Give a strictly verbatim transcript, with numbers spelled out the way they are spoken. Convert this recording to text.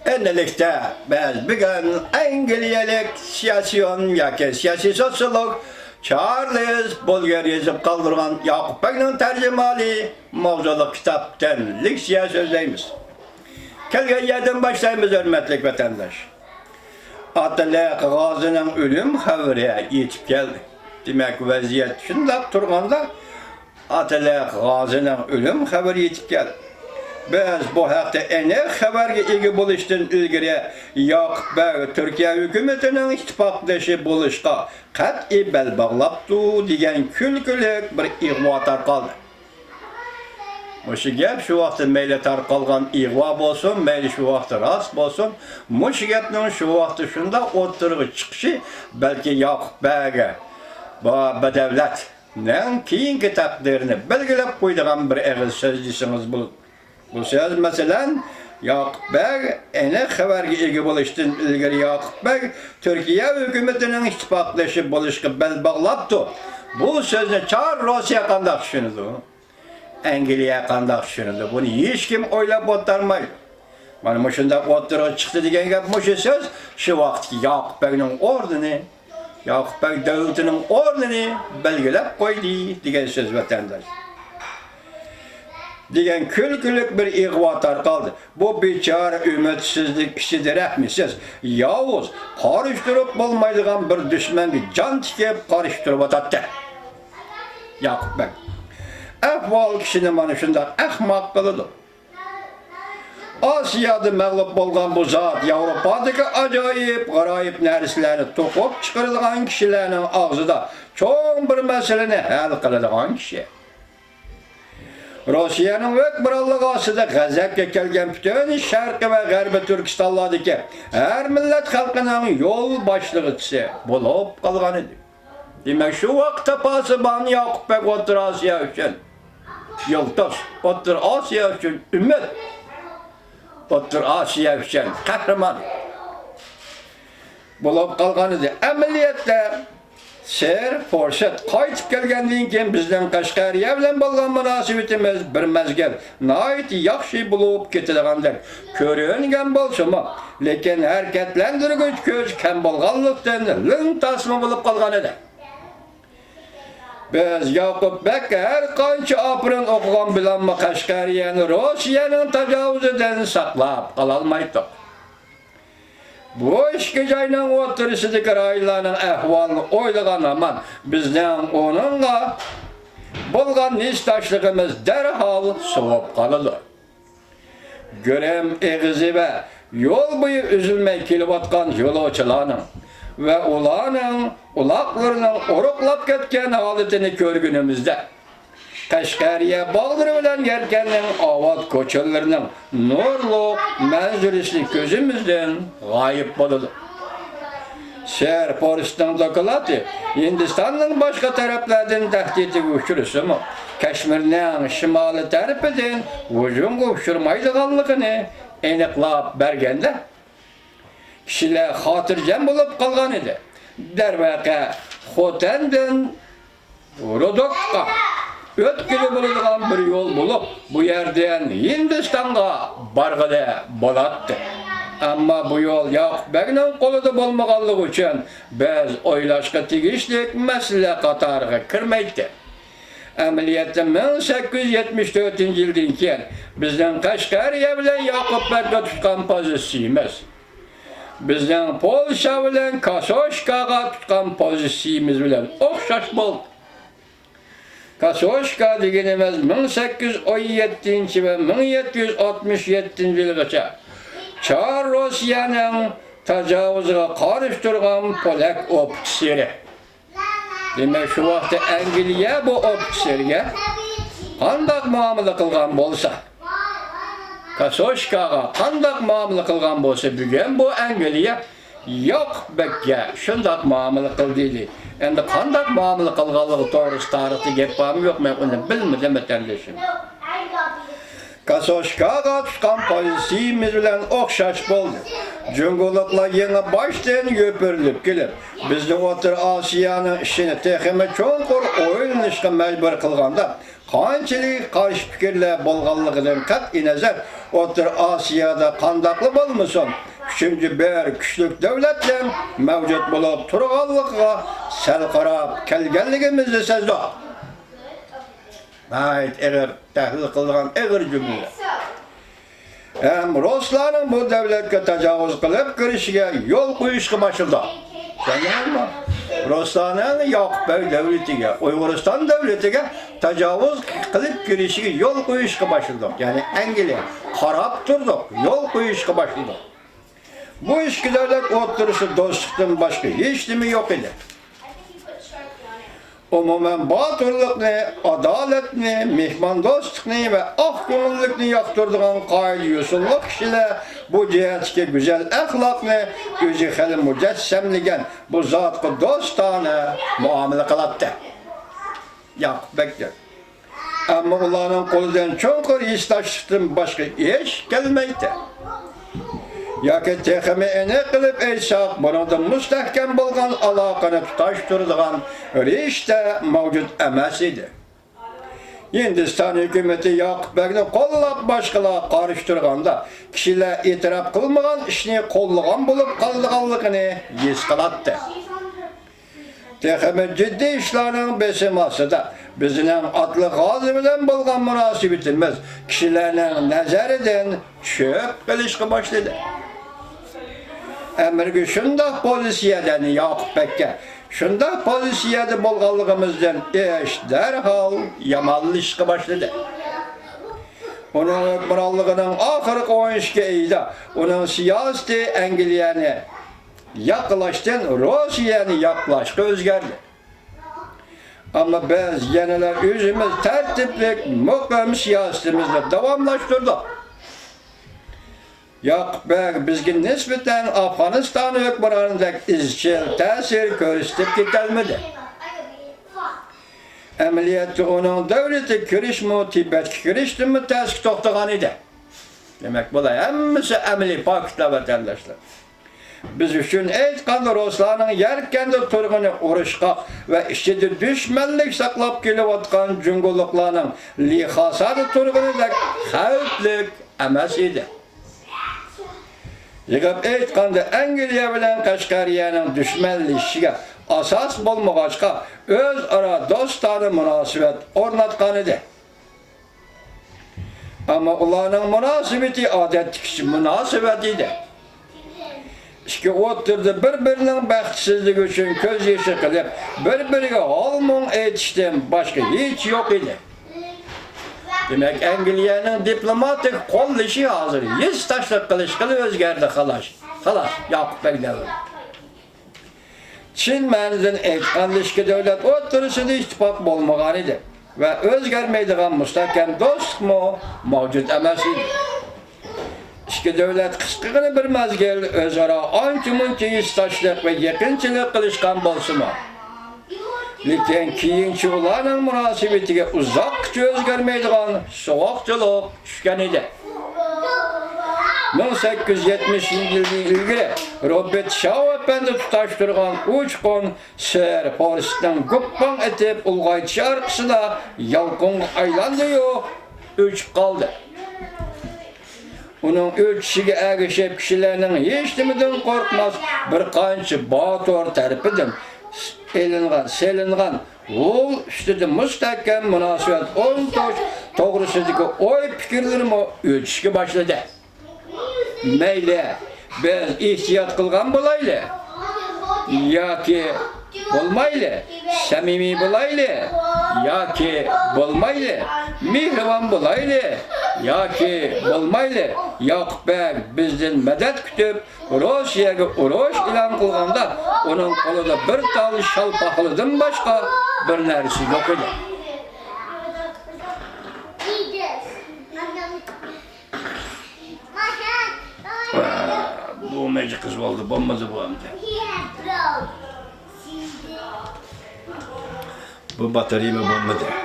ئەمدىلىكتە بىز بۈگۈن ئەنگلىيەلىك سىياسىيون ياكى سىياسىي سوتسىيولوگ چارلىز بولگېر يېزىپ قالدۇرغان ياقۇپ بەگنىڭ تەرجىمىھالى ماۋزۇلۇق كىتابتىن لېكسىيە سۆزلەيمىز. كەلگەن يەردىن باشلايمىز، ھۆرمەتلىك ۋەتەنداش. ئاتىلىق غازىنىڭ ئۆلۈم خەۋىرى يېتىپ كەلدى. دېمەك، ۋەزىيەت شۇنداق تۇرغاندا، ئاتىلىق غازىنىڭ ئۆلۈم خەۋىرى يېتىپ كەلدى. بىز بۇ ھەقتە ئېنىق خەۋەرگە ئىگە بولۇشتىن ئىلگىرى، ياقۇپ بەگ تۈركىيە ھۆكۈمىتىنىڭ ئىتتىپاقدىشى بولۇشقا قەتئىي بەل باغلاپتۇ، دېگەن كۈلكىلىك بىر ئىغۋا تارقالدى. مۇشۇ گەپ شۇ ۋاقىتتا مەيلى تارقالغان ئىغۋا بولسۇن، مەيلى شۇ ۋاقىتتا راست بولسۇن، مۇشۇ گەپنىڭ شۇ ۋاقىتتا شۇنداق ئوتتۇرىغا چىقىشى بەلكى ياقۇپ بەگ، با-، بەدەۋلەتنىڭ كېيىنكى تەقدىرىنى بەلگىلەپ قويىدىغان بىر ئېغىز سۆز دېسىڭىز بولىدۇ. بۇ سۆز، مەسىلەن، ياقۇپ بەگ ئېنىق خەۋەرگە ئىگە بولۇشتىن ئىلگىرى ياقۇپ بەگ تۈركىيە ھۆكۈمىتىنىڭ ئىتتىپاقدىشى بولۇشقا بەل باغلاپتۇ. بۇ سۆزنى چار روسىيە قانداق چۈشىنىدۇ؟ ئەنگلىيە قانداق چۈشىنىدۇ؟ بۇنى ھېچكىم ئويلاپ ئولتۇرمايدۇ. مانا مۇشۇنداق ئوتتۇرىغا چىقتى دېگەن گەپ مۇشۇ سۆز شۇ ۋاقىتتىكى ياقۇپ بەگنىڭ ئورنىنى، ياقۇپ بەگ دۆلىتىنىڭ ئورنىنى بەلگىلەپ قويدى دېگەن سۆز، ۋەتەنداش. دېگەن كۈلكىلىك بىر ئىغۋا تارقالدى. بۇ بىچارە ئۈمىدسىزلىك ئىچىدە رەھمىسىز، ياۋۇز، قارشى تۇرۇپ بولمايدىغان بىر دۈشمەنگە جان تىكىپ قارشى تۇرۇۋاتاتتى. ياقۇپ بەگ. ئەھۋال كىشىنى مانا شۇنداق ئەخمەق قىلىدۇ. ئاسىيادا مەغلۇپ بولغان بۇ زات ياۋروپادىكى ئاجايىپ، غارايىپ نەرسىلەرنى توقۇپ چىقىرىدىغان كىشىلەرنىڭ ئاغزىدا چوڭ بىر مەسىلىنى ھەل قىلىدىغان كىشى. روسىيەنىڭ ھۆكۈمرانلىقى ئاستىدا غەزەپكە كەلگەن پۈتۈن شەرقىي ۋە غەربىي تۈركىستانلاردىكى ھەر مىللەت خەلقىنىڭ يول باشلىغۇچىسى بولۇپ قالغانىدى. دېمەك، شۇ ۋاقىت تاپاسى بارمۇ ياقۇپ بەگ ئوتتۇرا ئاسىيا ئۈچۈن؟ يۇلتۇز، ئوتتۇرا ئاسىيا ئۈچۈن ئۈمىد، ئوتتۇرا ئاسىيا ئۈچۈن قەھرىمان بولۇپ قالغانىدى. ئەمەلىيەتتە، سېر فورسېت قايتىپ كەلگەندىن كېيىن بىزنىڭ قەشقەرىيە بىلەن بولغان مۇناسىۋىتىمىز بىر مەزگىل ناھايىتى ياخشى بولۇپ كېتىدىغاندەك كۆرۈنگەن بولسىمۇ، لېكىن ھەرىكەتلەندۈرگۈچ كۈچ كەم بولغانلىقتىن، لىڭ تاسما بولۇپ قالغانىدى. بىز ياقۇپ بەگكە ھەر قانچە ئاپىرىن ئوقۇغان بىلەنمۇ، قەشقەرىيەنى روسىيەنىڭ تاجاۋۇزىدىن ساقلاپ قالالمايتتۇق. بۇ ئىككى جاينىڭ ئوتتۇرىسىدىكى رايونلارنىڭ ئەھۋالىنى ئويلىغان ھامان، بىزنىڭ ئۇنىڭغا بولغان ھېسداشلىقىمىز دەرھال سوۋۇپ قالىدۇ. گىرىم ئېغىزى ۋە يول بويى ئۈزۈلمەي كېلىۋاتقان يولۇچىلارنىڭ ۋە ئۇلارنىڭ ئۇلاقلىرىنىڭ ئورۇقلاپ كەتكەن ھالىتىنى كۆرگىنىمىزدە، قەشقەرىيە باغلىرى بىلەن يەركەننىڭ ئاۋات كوچىلىرىنىڭ نۇرلۇق مەنزىرىسى كۆزىمىزدىن غايىب بولىدۇ. سېر فورستنىڭ دوكلاتى ھىندىستاننىڭ باشقا تەرەپلەردىن تەھدىتىگە ئۇچرىسىمۇ، كەشمىرنىڭ شىمالىي تەرىپىدىن ھۇجۇمغا ئۇچرىمايدىغانلىقىنى ئېنىقلاپ بەرگەندە، كىشىلەر خاتىرجەم بولۇپ قالغانىدى. دەرۋەقە، خوتەندىن رودوكقا ئۆتكىلى بولىدىغان بىر يول بولۇپ، بۇ يەردىن ھىندىستانغا بارغىلى بولاتتى. ئەمما بۇ يول ياقۇپ بەگنىڭ قولىدا بولمىغانلىقى ئۈچۈن، بىز ئويلاشقا تېگىشلىك مەسىلە قاتارىغا كىرمەيتتى. ئەمەلىيەتتە، مىڭ سەككىز يۈز يەتمىش تۆتىنچى يىلدىن كېيىن بىزنىڭ قەشقەرىيە بىلەن ياقۇپ بەگكە تۇتقان پوزىتسىيىمىز، بىزنىڭ پولشا بىلەن كاسوشكاغا تۇتقان پوزىتسىيىمىز بىلەن ئوخشاش بولدى. كاسوشكا دېگىنىمىز مىڭ سەككىز يۈز ئون يەتتىنچى ۋە مىڭ يەتتە يۈز ئاتمىش يەتتىنچى يىلغىچە چار روسىيەنىڭ تاجاۋۇزىغا قارشى تۇرغان پولەك ئوفىتسېرى. دېمەك، شۇ ۋاقىتتا ئەنگلىيە بۇ ئوفىتسېرگە قانداق مۇئامىلە قىلغان بولسا، كاسوشكاغا قانداق مۇئامىلە قىلغان بولسا، بۈگۈن بۇ ئەنگلىيە ياقۇپ بەگكە شۇنداق مۇئامىلە قىلدى دېدى. ئەمدى قانداق مۇئامىلە قىلغانلىقى توغرىسىدا تارىختا گەپ بارمۇ يوقمۇ، ئۇنى بىلمىدىم، ۋەتەندىشىم. ماتروشكاغا تۇتقان پوزىتسىيىمىز بىلەن ئوخشاش بولدى. جۇڭگولۇقلار يېڭى باشتىن يوپۇرۇلۇپ كېلىپ، بىزنى ئوتتۇرا ئاسىيانىڭ ئىشىنى تېخىمۇ چوڭقۇر ئويلىنىشقا مەجبۇر قىلغاندا، قانچىلىك قارشى پىكىرلەر بولغانلىقىدىن قەتئىينەزەر، ئوتتۇرا ئاسىيادا قانداقلا بولمىسۇن، ئۈچىنچى بىر كۈچلۈك دۆلەتنىڭ مەۋجۇت بولۇپ تۇرغانلىقىغا سەل قاراپ كەلگەنلىكىمىزنى سەزدۇق. ناھايىتى ئېغىر، تەھلىل قىلىدىغان ئېغىر جۈملىلەر. ھەم رۇسلارنىڭ بۇ دۆلەتكە تاجاۋۇز قىلىپ كىرىشىگە يول قويۇشقا باشلىدى. چۈشەندىڭىزمۇ؟ رۇسلارنىڭ ياقۇپ بەگ دۆلىتىگە، ئۇيغۇرىستان دۆلىتىگە تاجاۋۇز قىلىپ كىرىشىگە يول قويۇشقا باشلىدۇق. يەنى ئەنگلىيە قاراپ تۇردۇق، يول قويۇشقا باشلىدۇق. بۇ ئىككى دۆلەت ئوتتۇرىسىدا دوستلۇقتىن باشقا ھېچنېمە يوق ئىدى. ئومۇمەن، باتۇرلۇقنى، ئادالەتنى، مېھماندوستلۇقنى ۋە ئاق كۆڭۈللۈكنى ياقتۇرىدىغان قائىدە-يوسۇنلۇق كىشىلەر بۇ جەھەتتىكى گۈزەل ئەخلاقنى ئۆزى خېلى مۇجەسسەملىگەن بۇ زاتقا دوستانە مۇئامىلە قىلاتتى. ياقۇپ بەگدىن. ئەمما ئۇلارنىڭ قولىدىن چوڭقۇر ھېسداشلىقتىن باشقا ئىش كەلمەيتتى. ياكى تېخىمۇ ئېنىق قىلىپ ئېيتساق، بۇنىڭدىن مۇستەھكەم بولغان ئالاقىنى تۇتاشتۇرىدىغان رىشتە مەۋجۇت ئەمەس ئىدى. ھىندىستان ھۆكۈمىتى ياقۇپ بەگنى قوللاپ، باشقىلار قارشى تۇرغاندا، كىشىلەر ئېتىراپ قىلمىغان ئىشنى قوللىغان بولۇپ قالىدىغانلىقىنى ھېس قىلاتتى. تېخىمۇ جىددىي ئىشلارنىڭ بېسىمى ئاستىدا، بىزنىڭ ئاتلىق غازى بىلەن بولغان مۇناسىۋىتىمىز كىشىلەرنىڭ نەزىرىدىن چۈشۈپ قېلىشقا باشلىدى. ئەمىرگە شۇنداق پوزىتسىيەدە، ياقۇپ بەگكە شۇنداق پوزىتسىيەدە بولغانلىقىمىزدىن ئىش دەرھال يامانلىشىشقا باشلىدى. ئۇنىڭ ھۆكۈمرانلىقىنىڭ ئاخىرقى ئون ئىككى ئېيىدا ئۇنىڭ سىياسىتى ئەنگلىيەنى ياقلاشتىن روسىيەنى ياقلاشقا ئۆزگەردى. ئەمما بىز يەنىلا ئۆزىمىز تەرتىپلىك، مۇقىم سىياسىتىمىزنى داۋاملاشتۇردۇق. ياقۇپ بەگ بىزگە نىسبەتەن ئافغانىستان ھۆكۈمرانىدەك ئىزچىل تەسىر كۆرسىتىپ كېتەلمىدى. ئەمەلىيەتتە ئۇنىڭ دۆلىتىگە كىرىشمۇ تىبەتكە كىرىشتىنمۇ تەسكە توختىغان ئىدى. دېمەك، بۇلار ھەممىسى ئەمەلىي پاكىتلار، ۋەتەنداشلار. بىز ئۈچۈن ئېيتقاندا، رۇسلارنىڭ يەركەندە تۇرغىنى ئۇرۇشقاق ۋە ئىچىدە دۈشمەنلىك ساقلاپ كېلىۋاتقان جۇڭگولۇقلارنىڭ لىخاسادا تۇرغىنىدەك خەۋپلىك ئەمەس ئىدى. يىغىپ ئېيتقاندا، ئەنگلىيە بىلەن قەشقەرىيەنىڭ دۈشمەنلىشىشىگە ئاساس بولمىغاچقا، ئۆزئارا دوستانە مۇناسىۋەت ئورناتقانىدى. ئەمما ئۇلارنىڭ مۇناسىۋىتى ئادەتتىكىچە مۇناسىۋەت ئىدى. ئىككى ئوتتۇرىدا بىر-بىرىنىڭ بەختسىزلىكى ئۈچۈن كۆز يېشى قىلىپ، بىر-بىرىگە ھال-مۇڭ ئېيتىشتىن باشقا ھېچ يوق ئىدى. دېمەك، ئەنگلىيەنىڭ دىپلوماتىك قوللىشى ھازىر ھېسداشلىق قىلىشقىلا ئۆزگەردى، خالاس. خالاس، ياقۇپ بەگ دەۋرى. چىن مەنىدىن ئېيتقاندا، ئىككى دۆلەت ئوتتۇرىسىدا ئىتتىپاق بولمىغانىدى ۋە ئۆزگەرمەيدىغان مۇستەھكەم دوستلۇقمۇ مەۋجۇت ئەمەس ئىدى. ئىككى دۆلەت قىسقىغىنە بىر مەزگىل ئۆزئارا ئانچە-مۇنچە ھېسداشلىق ۋە يېقىنچىلىق قىلىشقان بولسىمۇ، لېكىن كېيىنچە ئۇلارنىڭ مۇناسىۋىتىگە ئۇزاققىچە ئۆزگەرمەيدىغان سوغۇقچىلىق چۈشكەن ئىدى. مىڭ سەككىز يۈز يەتمىشىنچى يىلدىن ئىلگىرى روبېرت شاۋ ئەپەندى تۇتاشتۇرغان ئۇچقۇن سېر فورسىتنىڭ گۇپپاڭ ئېتىپ ئۇلغايتىشى ئارقىسىدا يالقۇنغا ئايلاندى-يۇ، ئۆچۈپ قالدى. ئۇنىڭ ئۆچۈشىگە ئەگىشىپ، كىشىلەرنىڭ ھېچنېمىدىن قورقماس بىر قانچە باتۇر تەرىپىدىن ئېلىنغان، سېلىنغان ھۇل ئۈستىدە مۇستەھكەم مۇناسىۋەت ئورنىتىش توغرىسىدىكى ئوي پىكىرلىرىمۇ ئۆچۈشكە باشلىدى. مەيلى، بىز ئېھتىيات قىلغان بولايلى ياكى بولمايلى، سەمىمىي بولايلى ياكى بولمايلى، مېھرىبان بولايلى ياكى بولمايلى، ياقۇپ بەگ بىزدىن مەدەت كۈتۈپ، روسىيەگە ئۇرۇش ئېلان قىلغاندا، ئۇنىڭ قولىدا بىر تال شال پاخىلىدىن باشقا بىر نەرسە يوق ئىدى. بۇ مەيجى قىز بولدى، بولمىدى بۇ ئەمدى. بۇ باتارېيىمۇ بولمىدى.